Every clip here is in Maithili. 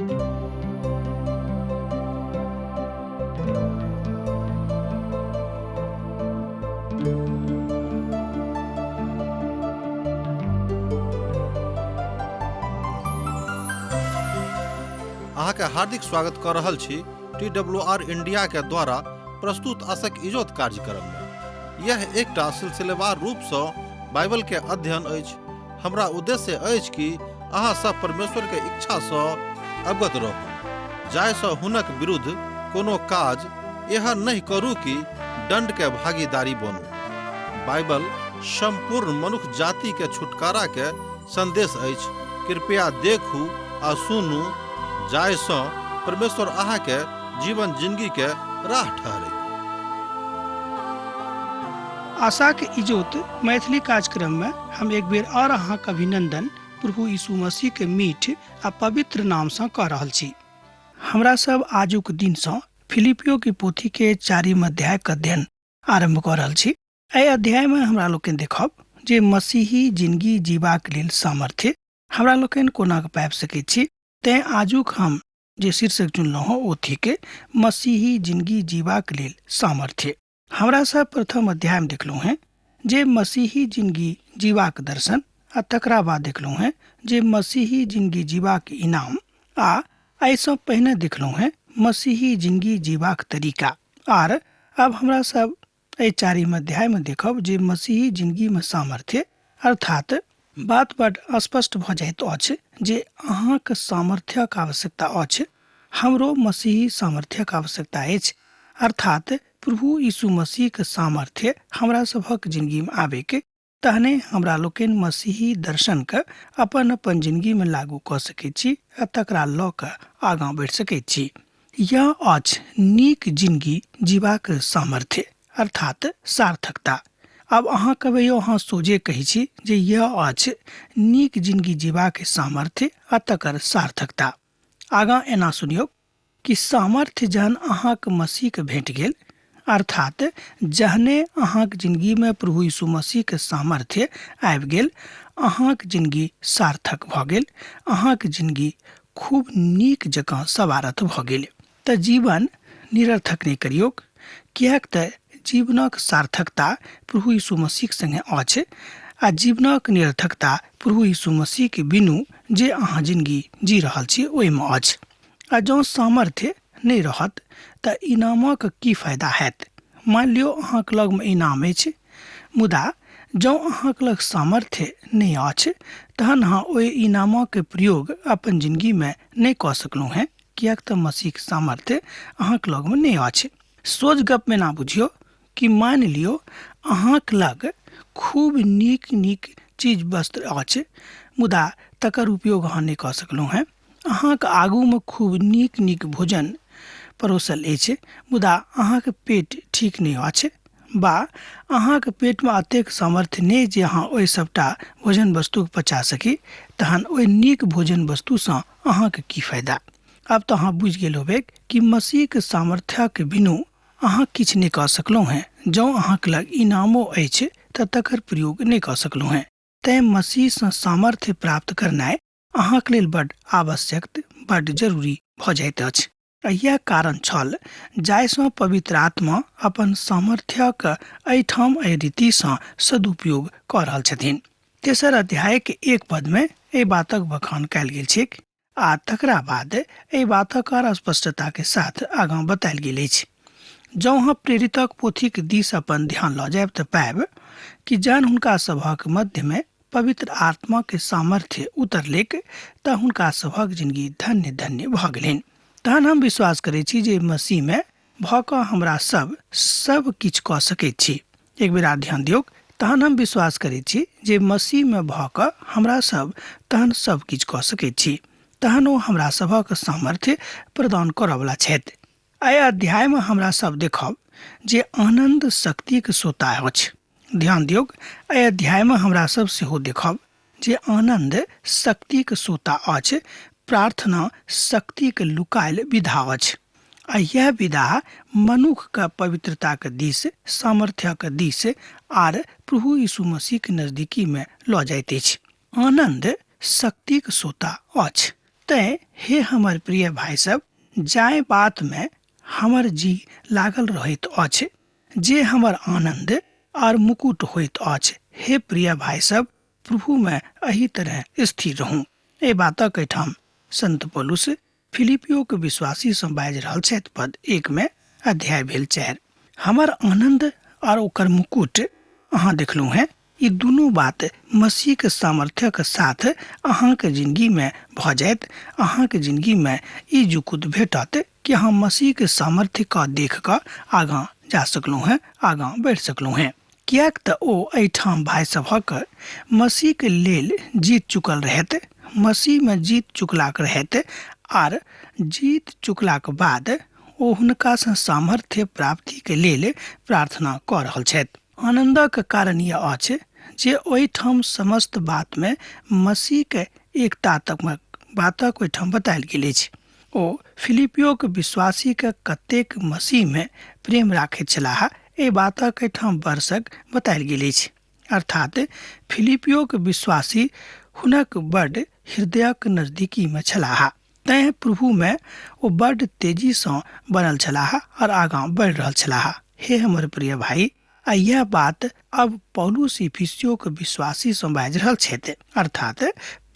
अहाँके हार्दिक स्वागत कऽ रहल छी टी डब्ल्यू आर इंडिया के द्वारा प्रस्तुत असक इजोत कार्यक्रम में। यह एकटा सिलसिलेवार रूप सँ बाइबल के अध्ययन अछि। हमरा उद्देश्य अछि कि अहाँ सब परमेश्वर के इच्छा सँ अवगत रहू, जाहि सँ हुनक विरुद्ध कोनो काज एहन नहि करू कि दंड के भागीदारी बनू। बाइबल संपूर्ण मनुख जाति के छुटकारा के संदेश अछि। कृपया देखू आ सुनू जाहि सँ परमेश्वर अहाँ के जीवन जिंदगी के राह ठहरे। आशाक इजोत मैथिली कार्यक्रम में हम एक बेर और अहाँक अभिनंदन प्रभु यीशु मसीह के मीठ आ पवित्र नाम सँ कऽ रहल छी। हमरा सब आजुक दिन सँ फिलिपियो की पोथी के चारिम अध्याय के अध्ययन आरंभ कऽ रहल छी। एहि अध्याय में हमरा लोकनि देखब जे मसीही जिंदगी जीबाक लेल सामर्थ्य हमरा लोकनि कोना कऽ पाबि सकैत छी। तें आजुक हम जे शीर्षक चुनलहुँ हँ ओ थिक मसीही जिंदगी जीबाक लेल सामर्थ्य। हमरा सब प्रथम अध्याय में देखलहुँ हेँ जे मसीही जिंदगी जीबाक दर्शन, आ तकरा बाद देखलहुँ हेँ जे मसीही जिंदगी जीबाक इनाम, आ एहिसँ पहिने देखलहुँ हेँ मसीही जिंदगी जीबाक तरीका। आर अब हमरा सब एहि चारिम अध्याय में देखब जे मसीही जिंदगी में सामर्थ्य, अर्थात बात बड स्पष्ट भऽ जाइत अछि जे अहाँक सामर्थ्यक आवश्यकता अछि, हमरो मसीही सामर्थ्यक आवश्यकता अछि, अर्थात प्रभु यीशु मसीहक सामर्थ्य हमरा सभक जिंदगी में आबैके तहने हमरा लोकनि मसीही दर्शनके अपन अपन जिंदगी में लागू कऽ सकैत छी आ तकरा लऽ कऽ आगाँ बढ़ि सकैत छी। यह अछि नीक जिंदगी जीबाक सामर्थ्य, अर्थात सार्थकता। आब अहाँ कहबै यौ अहाँ सोझे कहै छी जे यह अछि नीक जिंदगी जीबाक सामर्थ्य आ तकर सार्थकता। आगाँ एना सुनियौ कि सामर्थ्य जहन अहाँक मसीहके भेट गेल, अर्थात जहने अहाँक जिंदगीमे प्रभु यीशु मसीहके सामर्थ्य आबि गेल, अहाँक जिंदगी सार्थक भऽ गेल, अहाँक जिंदगी खूब नीक जकाँ सवारत भऽ गेल। तऽ जीवन निरर्थक नहि करियौक, किएक तऽ जीवनक सार्थकता प्रभु यीशु मसीहक संगे अछि आ जीवनक निरर्थकता प्रभु यीशु मसीहके बिनु जे अहाँ जिंदगी जी रहल छी ओहिमे अछि। आ जँ सामर्थ्य नहि रहत तऽ इनामक की फायदा हैत? मानि लियौ अहाँक लगमे इनाम अछि, मुदा जँ अहाँक लग सामर्थ्य नहि अछि तहन अहाँ ओहि इनामक प्रयोग अपन जिंदगीमे नहि कऽ सकलहुँ हेँ, किएक तऽ मसीहक सामर्थ्य अहाँक लगमे नहि अछि। सोझ गपमे एना बुझियौ कि मानि लियौ अहाँक लग खूब नीक नीक चीज वस्त्र अछि, मुदा तकर उपयोग अहाँ नहि कऽ सकलहुँ हेँ। अहाँक आगूमे खूब नीक नीक भोजन परोसल अछि, मुदा अहाँक पेट ठीक नहि अछि बा अहाँक पेटमे अतेक सामर्थ्य नहि जे अहाँ ओहि सभटा भोजन वस्तुके पचा सकी, तहन ओहि नीक भोजन वस्तुसँ अहाँके की फायदा? आब तऽ अहाँ बुझि गेल होबेक कि मसीहक सामर्थ्यक बिनु अहाँ किछु नहि कऽ सकलहुँ हेँ। जँ अहाँक लग इनामो अछि तऽ तकर प्रयोग नहि कऽ सकलहुँ हेँ। तेँ मसीहसँ सामर्थ्य प्राप्त करनाइ अहाँक लेल बड्ड आवश्यक, बड्ड जरूरी भऽ जाइत अछि। आ इएह कारण छल जाहिसँ पवित्र आत्मा अपन सामर्थ्यक एहिठाम एहि रीतिसँ सदुपयोग कऽ रहल छथिन। तेसर अध्यायक एक पदमे एहि बातक बखान कयल गेल छैक आ तकरा बाद एहि बातक आर स्पष्टताके साथ आगाँ बतायल गेल अछि। जँ अहाँ प्रेरितक पोथीक दिस अपन ध्यान लऽ जायब तऽ पायब कि जहन हुनका सभक मध्यमे पवित्र आत्मा के सामर्थ्य उतरलैक तऽ हुनका सभक जिंदगी धन्य धन्य भऽ गेलनि। तहन हम विश्वास करै छी जे मसीह मे भऽ कऽ हमरा सब सब किछु कऽ सकैत छी। एक बेर आर ध्यान दियौक, तहन हम विश्वास करै छी जे मसीह मे भऽ कऽ हमरा सब तहन सब किछु कऽ सकैत छी। तहन ओ हमरा सभक सामर्थ्य प्रदान करऽवला छथि। एहि अध्याय मे हमरा सब देखब जे आनंद शक्तिक सोता अछि। ध्यान दियौक, एहि अध्याय मे हमरा सब सेहो देखब जे आनंद शक्तिक सोता अछि, प्रार्थना शक्तिक लुकायल विधा अछि। आ यह विधा मनुख के पवित्रताक दिस, सामर्थ्यक दिस आर प्रभु यीशु मसीहक नजदीकी मे लऽ जाइत अछि। आनंद शक्तिक सोता अछि। तैं हे हमर प्रिय भाइ सब, जाहि बात में हमर जी लागल रहैत अछि, जे हमर आनंद और मुकुट होइत अछि, हे प्रिय भाइ सब, प्रभु में एहि तरह स्थिर रहू। एहि बातक एहिठाम संत पौलुस फिलिपियो के विश्वासी सँ बाजि रहल छथि। पद 1 में अध्याय भेल 4। हमर आनंद और ओकर मुकुट अहाँ देखलहुँ हैं, ई दुनू बात मसीह के सामर्थ्यक साथ अहाँके जिंदगी में भऽ जायत। अहाँके जिंदगी में ई जुकुत भेटत कि अहाँ मसीह के सामर्थ्य के देख कऽ आगाँ जा सकलहुँ हैं, आगाँ बढ़ि सकलहुँ हैं। किएक तऽ ओ एहिठाम भाइ सभक मसीह के लेल जीत चुकल रहैत, मसीह में जीत चुकलाक रहैत, आर जीत चुकलाक बाद ओ हुनकासँ सामर्थ्य प्राप्ति के लेल प्रार्थना कऽ रहल छथि। आनन्दक कारण यह अछि जे ओहिठाम समस्त बातमे मसीहके एकता तक बातक ओहिठाम बतायल गेल अछि। ओ फिलिपियोके विश्वासीके कतेक मसीहमे प्रेम राखैत छलाह, एहि बातक एहिठाम वर्षक बतायल गेल अछि। अर्थात फिलिपियोके विश्वासी हुनक बड हृदयक नजदीकीमे छलाह, तैं प्रभुमे ओ बड तेजीसँ बनल छलाह और आगाँ बढ़ि रहल छलाह। हे हमर प्रिय भाई, आ यह बात अब पौलुस इफिसियोके विश्वासी सँ बाजि रहल छथि, अर्थात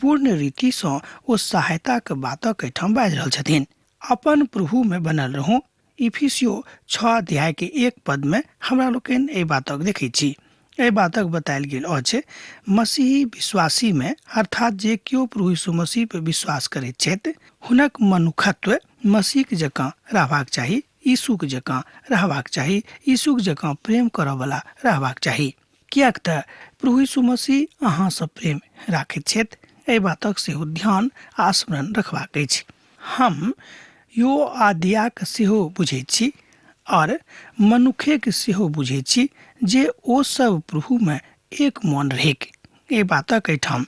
पूर्ण रीतिसँ ओ सहायताके बातक एहिठाम बाजि रहल छथिन। अपन प्रभुमे बनल रहू। इफिसियो 6 अध्याय के 1 पद में हमरा लोकनि एहि बातक देखै छी। एहि बातक बतायल गेल अछि मसीही विश्वासी में, अर्थात जे केओ प्रभु यीशु मसीह पर विश्वास करैत छथि, हुनक मनुखत्व मसीह जकाँ रहबाक चाही, यीशुक जकाँ रहबाक चाही, यीशुक जकाँ प्रेम करऽवला रहबाक चाही। किएक तऽ प्रभु यीशु मसीह अहाँसँ प्रेम राखैत छथि। एहि बातक सेहो ध्यान आ स्मरण रखबाक अछि। हम यो आदियाक सेहो बुझैत छी और मनुखेके सेहो बुझैत छी जे ओ सब प्रभुमे एक मन रहैक। एहि बातक एहिठाम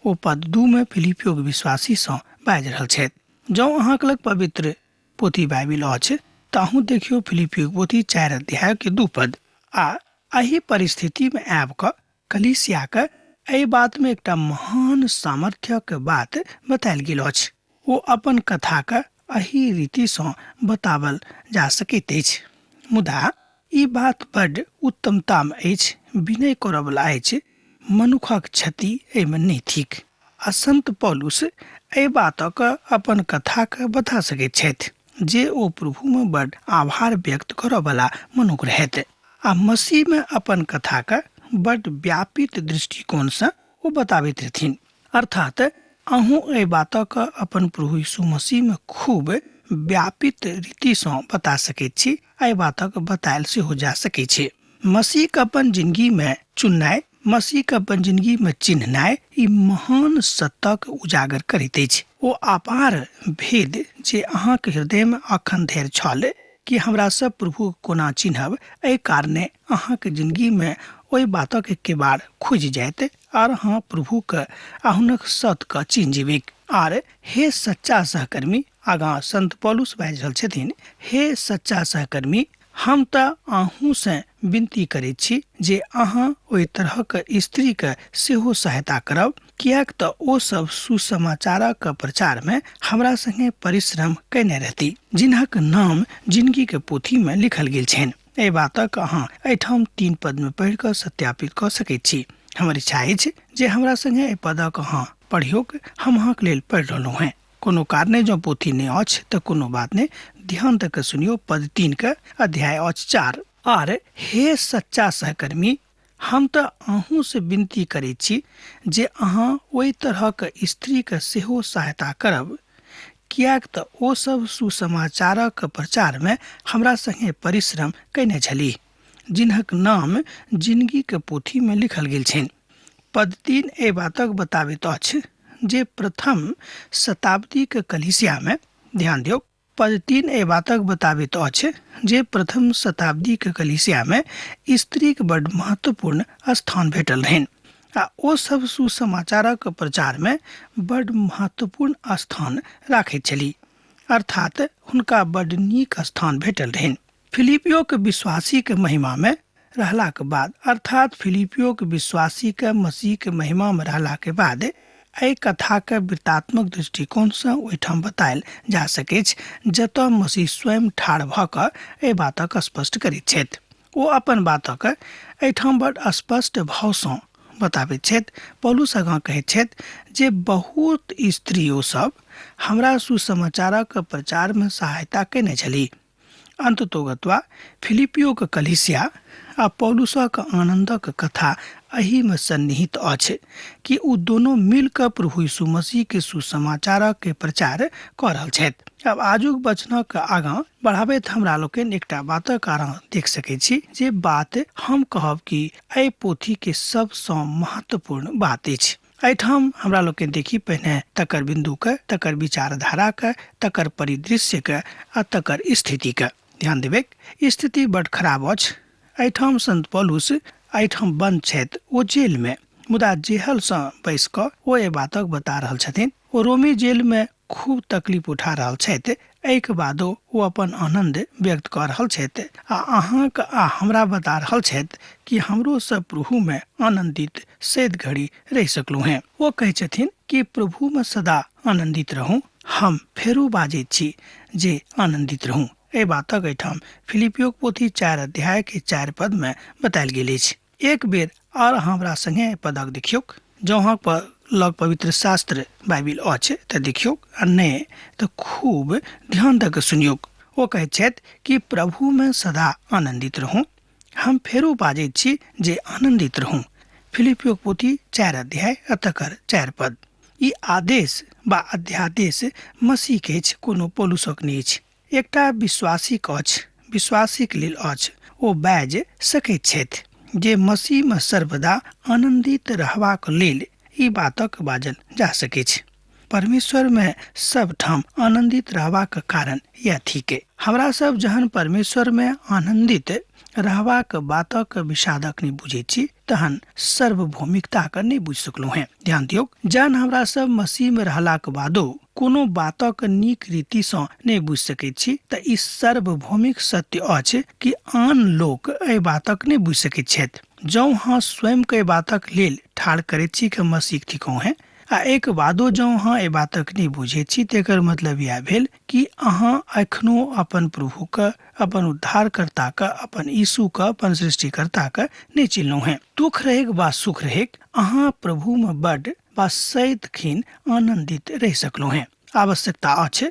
ओ पद 2 मे फिलिपियोक विश्वासीसँ बाजि रहल छथि। जँ अहाँके लग पवित्र पोथी बाइबिल अछि तऽ अहूँ देखियौ फिलिपियोक पोथी 4 अध्याय के 2 पद। आ एहि परिस्थितिमे आबि कऽ कलीसियाके एहि बातमे एकटा महान सामर्थ्यक बात बतायल गेल अछि। ओ अपन कथाके एहि रीतिसँ बताओल जा सकैत अछि। मुदा ई बात बड उत्तमतामे अछि, विनय करऽवला अछि, मनुखक क्षति एहिमे नहि थिक। आ संत पौलुस एहि बातक अपन कथाके बता सकैत छथि जे ओ प्रभुमे बड आभार व्यक्त करऽवला मनुख रहथि आ मसीहमे अपन कथाके बड व्यापित दृष्टिकोणसँ ओ बताबैत रहथिन। अर्थात अहूँ एहि बातक अपन प्रभु यीशु मसीहमे खूब व्यापित रीतिसँ बता सकैत छी। एहि बातक बतायल सेहो जा सकैत छै। मसीहके अपन जिंदगीमे चुननाइ, मसीहके अपन जिंदगीमे चिन्हनाइ ई महान सत्यक उजागर करैत अछि। ओ अपार भेद जे अहाँके हृदयमे अखन धरि छल कि हमरा सब प्रभु कोना चिन्हब, एहि कारणे अहाँके जिंदगीमे ओहि बातक केबाड़ खुजि जायत आर अहाँ प्रभुके आ हुनक सतके चिन्ह जेबैक। आर हे सच्चा सहकर्मी, आगाँ संत पौलुस बाजि रहल छथिन, हे सच्चा सहकर्मी, हम तऽ अहूँसँ विनती करैत छी जे अहाँ ओहि तरहक स्त्रीके सेहो सहायता करब, किएक तऽ ओ सब सुसमाचारक प्रचारमे हमरा संगे परिश्रम कयने रहती, जिनहक नाम जिनगीके पोथीमे लिखल गेल छनि। एहि बातक अहाँ एहिठाम 3 पदमे पढ़ि कऽ सत्यापित कऽ सकैत छी। हमर इच्छा अछि जे हमरा संगे एहि पदक अहाँ पढ़ियौक, हम अहाँके लेल पढ़ि रहलहुँ हेँ। कोनो कारणे जँ पोथी नहि अछि तऽ कोनो बात नहि, ध्यान दऽ कऽ सुनियौ। पद 3 के अध्याय अछि 4। आर हे सच्चा सहकर्मी, हम तऽ अहूँसँ विनती करैत छी जे अहाँ ओहि तरहक स्त्रीके सेहो सहायता करब, किएक तऽ ओ सब सुसमाचारक प्रचारमे हमरा संगे परिश्रम कयने छलीह, जिनहक नाम जिनगीके पोथीमे लिखल गेल छनि। पद 3 एहि बातक बताबैत अछि जे प्रथम शताब्दीके कलीसियामे, ध्यान दियौ, पद 3 एहि बातक बताबैत अछि जे प्रथम शताब्दीके कलीसियामे स्त्रीक बड महत्वपूर्ण स्थान भेटल रहनि आ ओ सब सुसमाचारक प्रचारमे बड महत्वपूर्ण स्थान राखैत छली, अर्थात हुनका बड नीक स्थान भेटल रहनि। फिलिपियोके विश्वासीके महिमामे रहलाके बाद, अर्थात फिलिपियोके विश्वासीके मसीहके महिमामे रहलाके बाद एहि कथाके वृत्तात्मक दृष्टिकोणसँ ओहिठाम बतायल जा सकैछ जतय मसीह स्वयं ठाढ़ भऽ कऽ एहि बातक स्पष्ट करैत छथि। ओ अपन बातक एहिठाम बड स्पष्ट भावसँ बताबैत छथि। पौलुस आगाँ कहैत छथि जे बहुत स्त्रियो सब हमरा सुसमाचारक प्रचारमे सहायता कयने छलीह। अन्ततोगत्वा फिलिपियोक कलीसिया आ पौलुसक आनन्दक कथा एहिमे सन्निहित अछि कि ओ दोनो मिल कऽ प्रभु यीशु मसीह के सुसमाचारक के प्रचार कऽ रहल छथि। आब आजुक वचनक आगाँ बढ़ाबैत हमरा लोकनि एकटा बातक आगाँ देख सकैत छी जे बात हम कहब कि एहि पोथी के सबसँ महत्वपूर्ण बात अछि। एहिठाम हमरा लोकनि देखी पहिने तकर बिन्दुके, तकर विचारधाराके, तकर परिदृश्यके आ तकर स्थितिके। ध्यान देबैक, स्थिति बड खराब अछि। एहिठाम संत पौलुस एहिठाम बन्द छथि, ओ जेलमे, मुदा जेहलसँ बैस कऽ ओ एहि बातक बता रहल छथिन। ओ रोमी जेलमे खूब तकलीफ उठा रहल छथि, एहिके बादो ओ अपन आनन्द व्यक्त कऽ रहल छथि आ अहाँके आ हमरा बता रहल छथि कि हमरो सब प्रभुमे आनन्दित सैद घड़ी रहि सकलहुँ हेँ। ओ कहै छथिन कि प्रभुमे सदा आनन्दित रहू, हम फेरो बाजैत छी जे आनन्दित रहू। एहि बातक एहिठाम फिलिपियोक पोथी 4 अध्याय के 4 पद मे बतायल गेल अछि। एक बेर आर अहाँ हमरा संगे एहि पदक देखियौक। जँ अहाँक लग पवित्र शास्त्र बाइबिल अछि तऽ देखियौक आ नहि तऽ खूब ध्यान दऽ कऽ सुनियौक। ओ कहैत छथि कि प्रभुमे सदा आनन्दित रहू, हम फेरो बाजैत छी जे आनन्दित रहू। फिलिपियोक पोथी 4 अध्याय आ तकर 4 पद। ई आदेश वा अध्यादेश मसीहके अछि, कोनो पौलुसक नहि अछि। एकटा विश्वासीक अछि, विश्वासीक लेल अछि। ओ बाजि सकैत छथि जे मसीहमे सर्वदा आनन्दित रहबाक लेल ई बातक बाजल जा सकैछ। परमेश्वरमे सबठाम आनन्दित रहबाक कारण यैह थिकै। हमरा सब जहन परमेश्वरमे आनन्दित रहबाक बातक विषादक नहि बुझैत छी तहन सार्वभौमिकताके नहि बुझि सकलहुँ हेँ। ध्यान दियौक, जहन हमरा सब मसीहमे रहलाक बादो कोनो बातक नीक रीतिसँ नहि बुझि सकैत छी तऽ ई सार्वभौमिक सत्य अछि कि आन लोक एहि बातक नहि बुझि सकैत छथि। जँ अहाँ स्वयंके एहि बातक लेल ठाढ़ करैत छी कि मसीह थिकहुँ हेँ आ एहिके बादो जँ अहाँ एहि बातक नहि बुझैत छी तेकर मतलब इएह भेल कि अहाँ एखनो अपन प्रभुके, अपन उद्धारकर्ताके, अपन यीशुके, अपन सृष्टिकर्ताके नहि चिन्हलहुँ हेँ। दुख रहैक वा सुख रहैक, अहाँ प्रभुमे बड वा सदिखन आनन्दित रहि सकलहुँ हेँ। आवश्यकता अछि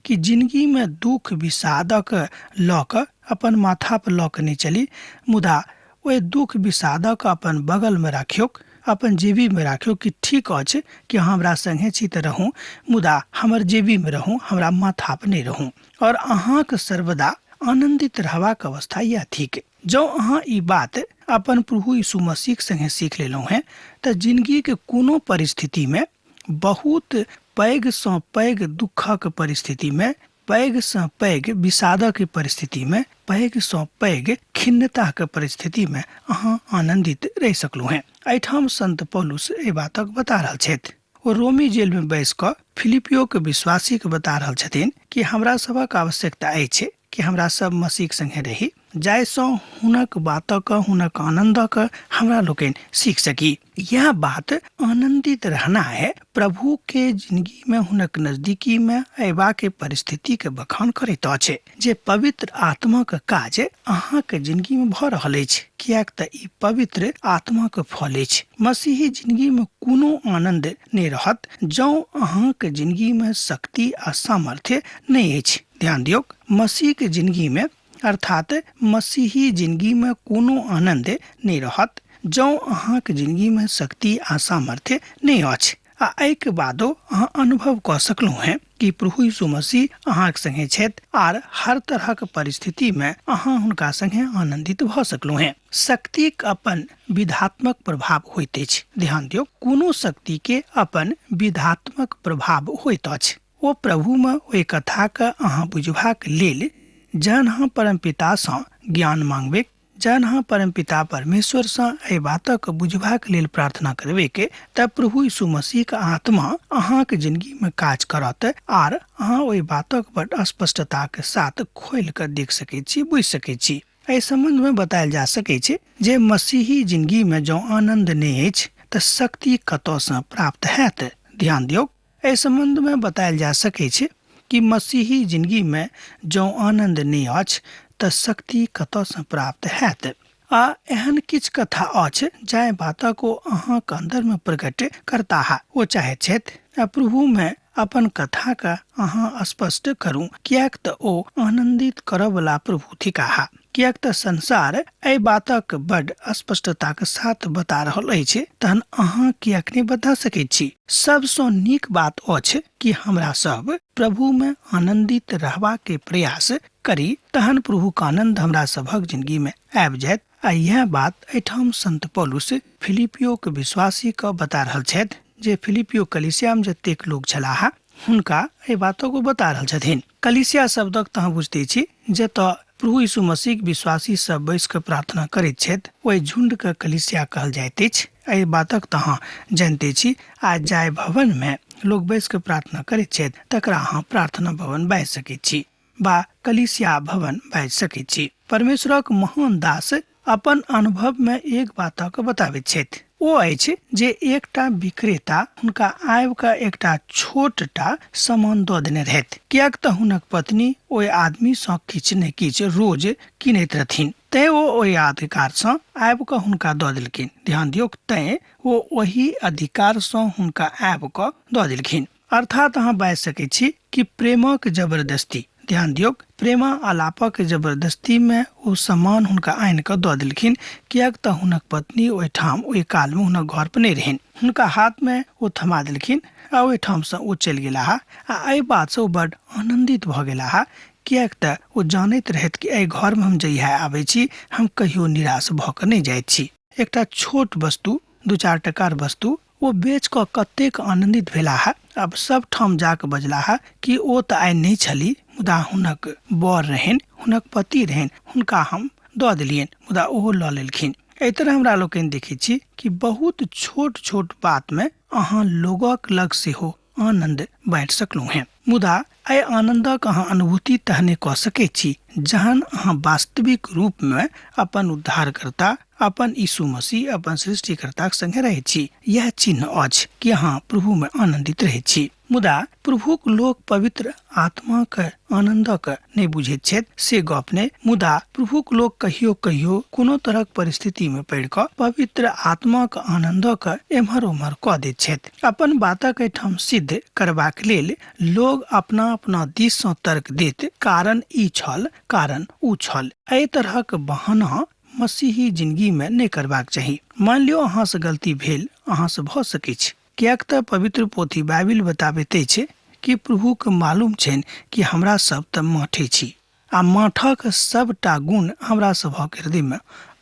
कि जिनगीमे दुख विषादक लऽ कऽ अपन माथा पर लऽ कऽ नहि चली, मुदा ओहि दुख विषादक अपन बगलमे राखियौक, अपन जेबीमे राखियौक कि ठीक अछि कि अहाँ हमरा संगे छी तऽ रहू, मुदा हमर जेबीमे रहू, हमरा माथा पर नहि रहू। और अहाँक सर्वदा आनन्दित रहबाक अवस्था इएह थिक। जँ अहाँ ई बात अपन प्रभु यीशु मसीहक संगे सीख लेलहुँ हेँ तऽ जिनगीके कोनो परिस्थितिमे, बहुत पैघ सँ पैघ दुःखक परिस्थितिमे, पैघ सँ पैघ विषादक परिस्थितिमे, पैघ सँ पैघ खिन्नताक परिस्थितिमे अहाँ आनन्दित रहि सकलहुँ हेँ। एहिठाम संत पौलुस एहि बातक बता रहल छथि। ओ रोमी जेलमे बैस कऽ फिलिपियोके विश्वासीके बता रहल छथिन कि हमरा सभक आवश्यकता अछि कि हमरा सब मसीहक संगे रही, जाहिसँ हुनक बातक, हुनक आनन्दक हमरा लोकनि सीख सकी। यह बात आनन्दित रहना है प्रभु के जिंदगी में हुनक नजदीकी में अयबा के परिस्थिति के बखान करैत अछि जे पवित्र आत्मा के काज अहाँ के जिंदगी में भऽ रहल अछि, किएक तऽ ई पवित्र आत्मा के फल अछि। मसीही जिंदगी में कोनो आनंद नहि रहत जँ अहाँ के जिंदगी में शक्ति आ सामर्थ्य नहि अछि। ध्यान दियौक, मसीह के जिंदगी में अर्थात मसीही जिंदगी में कोनो आनंद नहि रहत जँ अहाँके जिंदगी में शक्ति आ सामर्थ्य नहि अछि। आ एहिके बादो अहाँ अनुभव कऽ सकलहुँ हेँ कि प्रभु यीशु मसीह अहाँके संगे छथि आर हर तरहक परिस्थिति में अहाँ हुनका संगे आनंदित भऽ सकलहुँ हेँ। शक्तिक अपन विधात्मक प्रभाव होइत अछि। ध्यान दियौ, कोनो शक्ति के अपन विधात्मक प्रभाव होइत अछि। ओ प्रभुमे ओहि कथाके अहाँ बुझबाक लेल जहन अहाँ परमपितासँ ज्ञान मांगबैक, जहन अहाँ परमपिता परमेश्वरसँ एहि बातक बुझबाक लेल प्रार्थना करबैक, तऽ प्रभु यीशु मसीहक आत्मा अहाँक जिंदगीमे काज करत आर अहाँ ओहि बातक बड स्पष्टताक साथ खोलि कऽ देख सकैत छी, बुझि सकैत छी। एहि सम्बन्धमे बतायल जा सकैत छै जे मसीही जिंदगीमे जँ आनन्द नहि अछि तऽ शक्ति कतऽसँ प्राप्त हैत। ध्यान दियौ, एहि सम्बन्धमे बतायल जा सकैत छै कि मसीही जिंदगीमे जँ आनन्द नहि अछि तऽ शक्ति कतऽसँ प्राप्त हैत। आ एहन किछु कथा अछि जाहि बातक ओ अहाँके अन्दरमे प्रकट करताह। ओ चाहैत छथि आ प्रभुमे अपन कथाके अहाँ स्पष्ट करू, किएक तऽ ओ आनन्दित करऽवला प्रभु थिकाह। किएक तऽ संसार एहि बातक बड स्पष्टताक साथ बता रहल अछि, तहन अहाँ किएक नहि बता सकैत छी? सबसँ नीक बात अछि कि हमरा सब प्रभुमे आनन्दित रहबाके प्रयास करी, तहन प्रभुक आनन्द हमरा सभक जिंदगीमे आबि जायत। आ इएह बात एहिठाम संत पौलुस फिलिपियोके विश्वासीके बता रहल छथि, जे फिलिपियो कलिसियामे जतेक लोक छलाह हुनका एहि बातक ओ बता रहल छथिन। कलिसिया शब्दक तऽ अहाँ बुझिते छी, जतऽ प्रभु यीशु मसीहक विश्वासी सब बैस कऽ प्रार्थना करैत छथि ओहि झुंडके कलिसिया कहल जाइत अछि। एहि बातक तऽ अहाँ जानिते छी। आ जाहि भवनमे लोक बैस कऽ प्रार्थना करैत छथि तकरा अहाँ प्रार्थना भवन बाजि सकैत छी बा कलिसिया भवन बाजि सकैत छी। परमेश्वरक महान दास अपन अनुभवमे एक बातक बताबैत छथि, ओ अछि जे एकटा विक्रेता हुनका आबि कऽ एकटा छोटटा सामान दऽ देने रहथि, किएक तऽ हुनक पत्नी ओहि आदमीसँ किछु ने किछु रोज कीनैत रहथिन, तैं ओ ओहि अधिकारसँ आबि कऽ हुनका दऽ देलखिन। ध्यान दियौक, तैं ओ ओहि अधिकारसँ हुनका आबि कऽ दऽ देलखिन। अर्थात अहाँ बाजि सकैत छी कि प्रेमक जबरदस्ती। ध्यान दियौक, प्रेमा आलापक जबरदस्तीमे ओ सामान हुनका आनि कऽ दऽ देलखिन, किएक तऽ हुनक पत्नी ओहिठाम ओहि कालमे हुनक घर पर नहि रहनि। हुनका हाथमे ओ थमा देलखिन आ ओहिठामसँ ओ चलि गेलाह। आ एहि बातसँ ओ बड्ड आनन्दित भऽ गेलाह, किएक तऽ ओ जानैत रहथि कि एहि घरमे हम जहिया आबै छी हम कहियो निराश भऽ कऽ नहि जाइत छी। एकटा छोट वस्तु, 2-4 टकार वस्तु ओ बेच कऽ कतेक आनन्दित भेलाह। आब सब ठाम जा कऽ बजलाह कि ओ तऽ आइ नहि छली, मुदा हुनक बर रहनि, हुनक पति रहनि, हुनका हम दऽ देलियनि, मुदा ओहो लऽ लेलखिन। एहि तरह हमरा लोकनि देखैत छी कि बहुत छोट छोट बातमे अहाँ लोगक लग सेहो आनन्द बाँटि सकलहुँ हेँ। मुदा एहि आनन्दक अहाँ अनुभूति तहने कऽ सकैत छी जहन अहाँ वास्तविक रूपमे अपन उद्धारकर्ता, अपन यीशु मसीह, अपन सृष्टिकर्ताक संगे रहैत छी। इएह चिन्ह अछि कि अहाँ प्रभुमे आनन्दित रहैत छी। मुदा प्रभुक लोक पवित्र आत्माक आनन्दक नहि बुझैत छथि से गप नहि, मुदा प्रभुक लोक कहियो कहियो कोनो तरहक परिस्थितिमे पड़ि कऽ पवित्र आत्माक आनन्दक एम्हर ओम्हर कऽ दैत छथि। अपन बातक एहिठाम सिद्ध करबाक लेल लोग अपना अपना दिससँ तर्क देत, कारण ई छल, कारण ऊ छल। एहि तरहक बहाना मसीही जिंदगीमे नहि करबाक चाही। मानि लियौ अहाँसँ गलती भेल, अहाँसँ भऽ सकैछ, किएक तऽ पवित्र पोथी बाइबिल बताबैत अछि कि प्रभुके मालूम छनि कि हमरा सब तऽ माठे छी आ माठक सबटा गुण हमरा सभक हृदयमे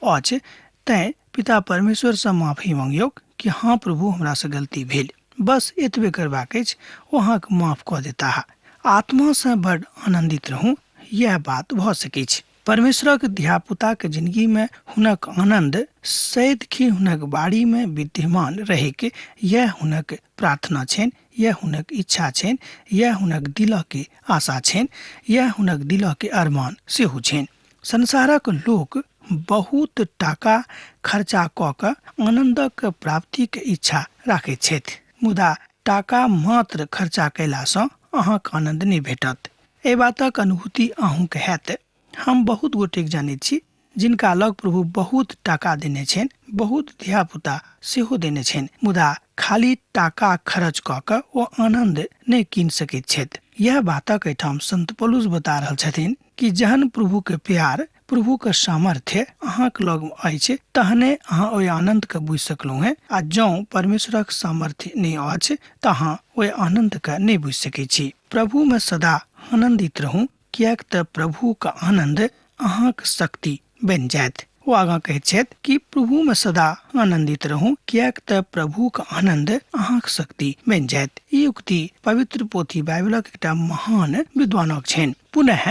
अछि, तैं पिता परमेश्वरसँ माफी मांगियौक कि हाँ प्रभु, हमरासँ गलती भेल। बस एतबे करबाक अछि, ओ अहाँके माफ कऽ देताह। आत्मासँ बड आनन्दित रहू, यैह बात भऽ सकैछ। परमेश्वरक धियापुताक जिंदगीमे हुनक आनन्द सदिखन हुनक बाड़ीमे विद्यमान रहैक, यैह हुनक प्रार्थना छनि, यैह हुनक इच्छा छनि, यैह हुनक दिलके आशा छनि, यैह हुनक दिलके अरमान सेहो छनि। संसारक लोक बहुत टाका खर्चा कऽ कऽ आनन्दक प्राप्तिक इच्छा राखैत छथि, मुदा टाका मात्र खर्चा कयलासँ अहाँके आनन्द नहि भेटत। एहि बातक अनुभूति अहूँके हैत। हम बहुत गोटेक जानैत छी जिनका लग प्रभु बहुत टाका देने छनि, बहुत धियापुता सेहो देने छनि, मुदा खाली टाका खर्च कऽ कऽ ओ आनन्द नहि कीन सकैत छथि। यैह बातक एहिठाम संत पौलुस बता रहल छथिन कि जहन प्रभुके प्यार, प्रभुके सामर्थ्य अहाँके लग अछि तहने अहाँ ओहि आनन्दके बुझि सकलहुँ हेँ, आ जँ परमेश्वरक सामर्थ्य नहि अछि तऽ अहाँ ओहि आनन्दके नहि बुझि सकैत छी। प्रभुमे सदा आनन्दित रहू, किएक तऽ प्रभुक आनन्द अहाँक शक्ति बनि जायत। ओ आगाँ कहैत छथि कि प्रभुमे सदा आनन्दित रहू, किएक तऽ प्रभुक आनन्द अहाँक शक्ति बनि जायत। ई उक्ति पवित्र पोथी बाइबलक एकटा महान विद्वानक छनि। पुनः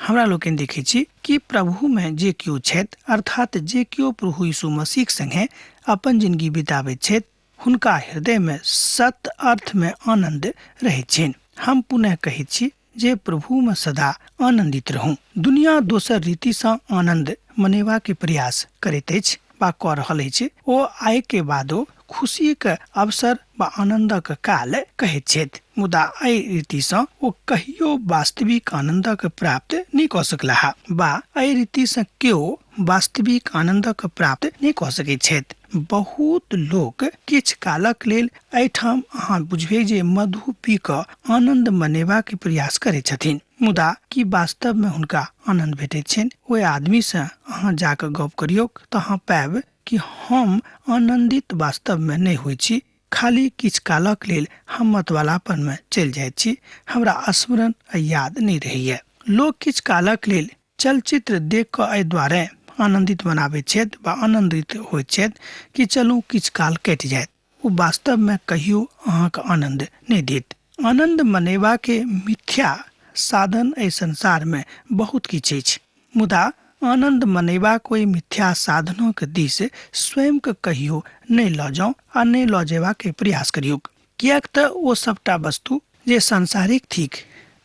हमरा लोकनि देखैत छी कि प्रभुमे जे केओ छथि, अर्थात जे केओ प्रभु यीशु मसीहक संगे अपन जिंदगी बिताबैत छथि, हुनका हृदयमे सत अर्थमे आनन्द रहैत छनि। हम पुनः कहैत छी जे प्रभुमे सदा आनन्दित रहू। दुनिया दोसर रीतिसँ आनन्द मनेबाके प्रयास करैत अछि वा कऽ रहल अछि। ओ आइके बादो खुशीक अवसर वा आनन्दक काल कहैत छथि, मुदा एहि रीतिसँ ओ कहियो वास्तविक आनन्दक प्राप्त नहि कऽ सकलाह वा एहि रीतिसँ केओ वास्तविक आनन्दक प्राप्त नहि कऽ सकैत छथि। बहुत लोक किछु कालक लेल एहिठाम अहाँ बुझबै जे मधु पी कऽ आनन्द मनेबाक प्रयास करैत छथिन, मुदा की वास्तवमे हुनका आनन्द भेटैत छनि? ओहि आदमीसँ अहाँ जा कऽ गप करियौक तऽ अहाँ पायब कि हम आनन्दित वास्तवमे नहि होइत छी, खाली किछु कालक लेल हम मतवालापनमे चलि जाइत छी, हमरा स्मरण आ याद नहि रहैए। लोक किछु कालक लेल चलचित्र देख कऽ एहि दुआरे आनन्दित मनाबैत छथि वा आनन्दित होइत छथि कि चलू किछु काल कटि जायत। ओ वास्तवमे कहियो अहाँके आनन्द नहि देत। आनन्द मनेबाके मिथ्या साधन एहि संसारमे बहुत किछु अछि, मुदा आनन्द मनेबाक ओहि मिथ्या साधनक दिस स्वयंके कहियो नहि लऽ जाउ आ नहि लऽ जेबाके प्रयास करियौक, किएक तऽ ओ सभटा वस्तु जे सांसारिक थिक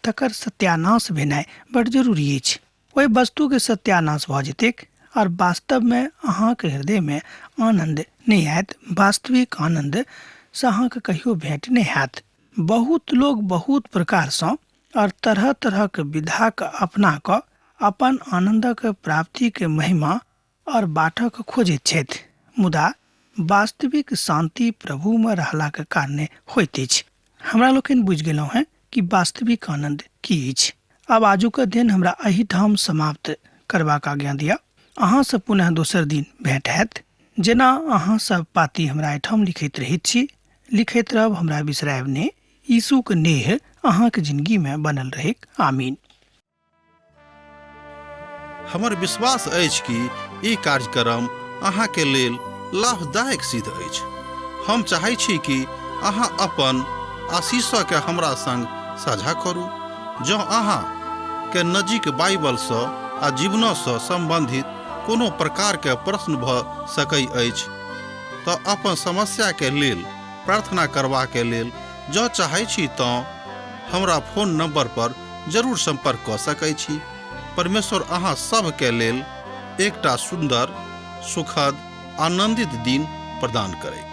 तकर सत्यानाश भेनाइ बड़ जरूरी अछि। ओहि वस्तुके सत्यानाश भऽ जेतैक आओर वास्तवमे अहाँके हृदयमे आनन्द नहि आयत, वास्तविक आनन्दसँ अहाँके कहियो भेँट नहि हैत। बहुत लोक बहुत प्रकारसँ आओर तरह तरहक विधाके अपना कऽ अपन आनन्दक प्राप्तिके महिमा आओर बाटक खोजैत छथि, मुदा वास्तविक शान्ति प्रभुमे रहलाक कारणे होइत अछि। हमरा लोकनि बुझि गेलहुँ हेँ कि वास्तविक आनन्द की अछि। आब आजुक अध्ययन हमरा एहिठाम समाप्त करबाक आज्ञा दिअ। अहाँसँ पुनः दोसर दिन भेँट हैत। जेना अहाँ सब पाती हमरा एहिठाम लिखैत रहैत छी, लिखैत रहब, हमरा बिसरायब नहि। यीशुक नेह अहाँक जिनगीमे बनल रहैक। आमीन। हमर विश्वास अछि कि ई कार्यक्रम अहाँके लेल लाभदायक सिद्ध अछि। हम चाहै छी कि अहाँ अपन आशीषके हमरा संग साझा करू। जँ अहाँ के नजीक बाइबलसँ आ जीवनसँ सम्बन्धित कोनो प्रकारके प्रश्न भऽ सकै अछि तऽ अपन समस्याके लेल प्रार्थना करबाके लेल जँ चाहै छी तँ हमरा फोन नंबर पर जरूर संपर्क कऽ सकै छी। परमेश्वर अहाँ सभके लेल एकटा सुन्दर, सुखद, आनंदित दिन प्रदान करैक।